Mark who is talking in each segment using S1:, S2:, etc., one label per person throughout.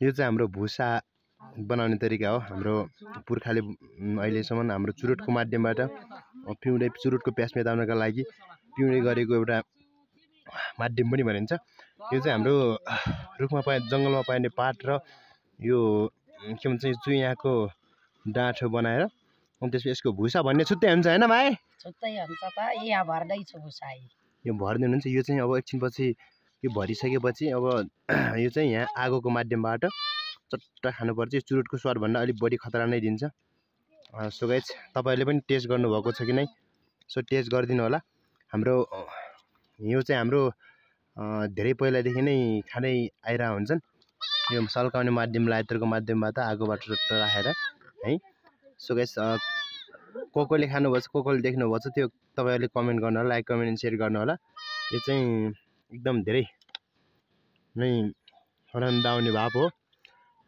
S1: यो चाहिँ हाम्रो भुसा बनाउने तरिका हो। हाम्रो पुर्खाले अहिलेसम्म हाम्रो चुरोटको माध्यमबाट पिउँदै चुरोटको प्यास मेटाउनका लागि पिउँदै गरेको एउटा माध्यम पनि भनिन्छ। यो चाहिँ हाम्रो रुखमा पाइने जङ्गलमा पाइने पात र यो के भन्छ चुइयाको डाँठो बनाएर अनि त्यसपछि यसको भुसा भन्ने छुट्टै हुन्छ हैन भाइ?
S2: छुट्टै हुन्छ त। यहाँ भर्दैछु भुसा।
S1: यो भर्दिनुहुन्छ। यो चाहिँ अब एकछिनपछि यो भरिसकेपछि अब यो चाहिँ यहाँ आगोको माध्यमबाट चट्ट खानुपर्छ। यो चुरोटको स्वादभन्दा अलिक बढी खतरा नै दिन्छ। सो गाइज तपाईँहरूले पनि टेस्ट गर्नुभएको छ कि नै? सो टेस्ट गरिदिनु होला। हाम्रो यो चाहिँ हाम्रो धेरै पहिलादेखि नै खाँदै आइरहेको हुन्छन्। यो सल्काउने माध्यम लाइटरको माध्यमबाट आगोबाट चट्ट राखेर है। सो गाइज कोले खानुभएको छ, कोले देख्नुभएको छ त्यो तपाईँहरूले कमेन्ट गर्नु होला, लाइक कमेन्ट सेयर गर्नु होला। यो चाहिँ एकदम धेरै नै आनन्द आउने भाव हो।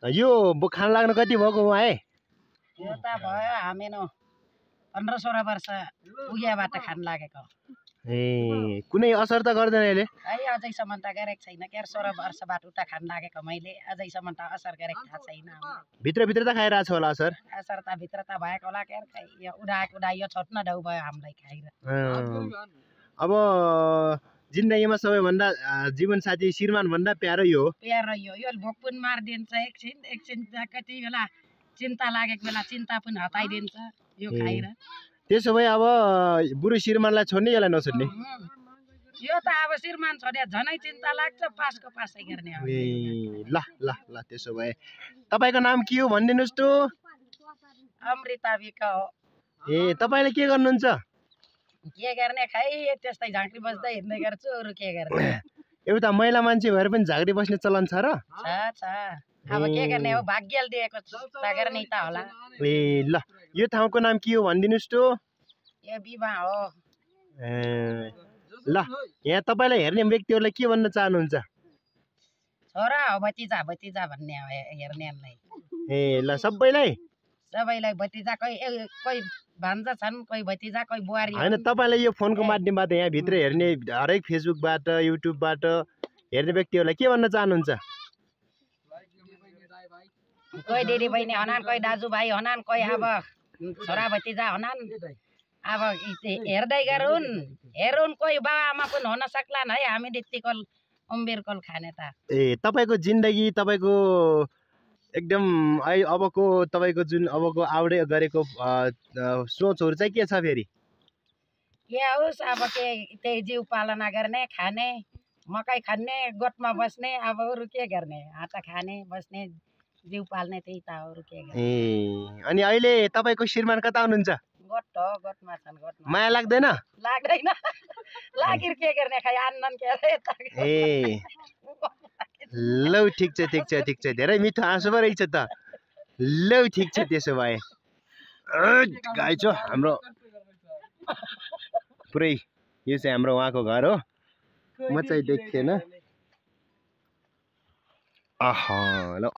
S1: यो खान लाग्न कति भएको हो है?
S2: यो त भयो हामीनो 15-16 वर्ष पुगेबाट खान लागेको।
S1: ए कुनै असर त गर्दैन अहिले?
S2: अझैसम्म त गरेको छैन के 16 वर्षबाट उता खान लागेको मैले अझैसम्म त असर गरेको थाहा छैन।
S1: भित्र त खाइरहेको छ होला असर?
S2: असर त भित्र त भएको होला के यो उडाएको यो छोट्न डौ भयो हामीलाई खाएर।
S1: अब जिन्दगीमा सबैभन्दा जीवन साथी श्रीमान भन्दा प्यारो यो हो।
S2: प्यारो यो भोक पनि मारिदिन्छ। एकछिन कति बेला चिन्ता लागेको बेला चिन्ता पनि हटाइदिन्छ यो खाएर।
S1: त्यसो भए अब बुढी श्रीमानलाई छोड्ने यसलाई नछोड्ने?
S2: यो त अब श्रीमान छोडे झनै चिन्ता लाग्छ पासको पासै गर्ने हो।
S1: ल ल ल त्यसो भए तपाईको नाम के हो भनिदिनुस् त?
S2: अमृता विक हो।
S1: ए तपाईले के गर्नुहुन्छ?
S2: के गर्ने खै त्यस्तै झाँक्री बस्दै हिँड्दै गर्छु अरु के गर्ने।
S1: एउटा महिला मान्छे भएर पनि झाँक्री बस्ने चलन छ र?
S2: छ अब के गर्ने हो भाग्यले दिएको गर्ने त होला।
S1: ए ल यो ठाउँको नाम के हो भनिदिनुस् त?
S2: यो बिमा हो।
S1: ल यहाँ तपाईलाई हेर्ने व्यक्तिहरुलाई के भन्न चाहनुहुन्छ?
S2: छोरा हो भतिजा भन्ने हो हेर्नेलाई।
S1: ए ल सबैलाई
S2: भतिजा कोही भान्जा छन्, कोही भतिजा, कोही बुहारी।
S1: हैन तपाईलाई यो फोनको माध्यमबाट यहाँ भित्र हेर्ने हरेक फेसबुकबाट युट्युबबाट हेर्ने व्यक्तिहरुलाई के भन्न चाहनुहुन्छ?
S2: कोही दिदी बहिनी हनान, कोही दाजुभाइ हनान, कोही अब छोरा भतिजा हनान। अब हेर्दै हेरुन् कोही बाबा आमा पनि हुन सक्लान् है। हामी त्यतिको उमेरको खाने त।
S1: ए तपाईको जिन्दगी तपाईको एकदम अबको तपाईको जुन अबको आउँदै गरेको सोचहरु चाहिँ के छ फेरि?
S2: के होस् अब त्यही जीव पालना गर्ने, खाने, मकै खन्ने, गोठमा बस्ने, अब अरु के गर्ने? आटा खाने, बस्ने, जीव पाल्ने त्यही त अरु के गर्ने।
S1: ए अनि अहिले तपाईको श्रीमान कता हुनुहुन्छ?
S2: गोठमा छन्। गोठमा
S1: माया लाग्दैन?
S2: लाग्दैन। लागिर के गर्ने खै आन्नन के रे त।
S1: ए लौ ठीक छ धेरै मिठो आँसु पो रहेछ त। लौ ठीक छ त्यसो भए गाई छ हाम्रो पुरै यो चाहिँ हाम्रो उहाँको घर हो। म चाहिँ देख्थेन। आहा ल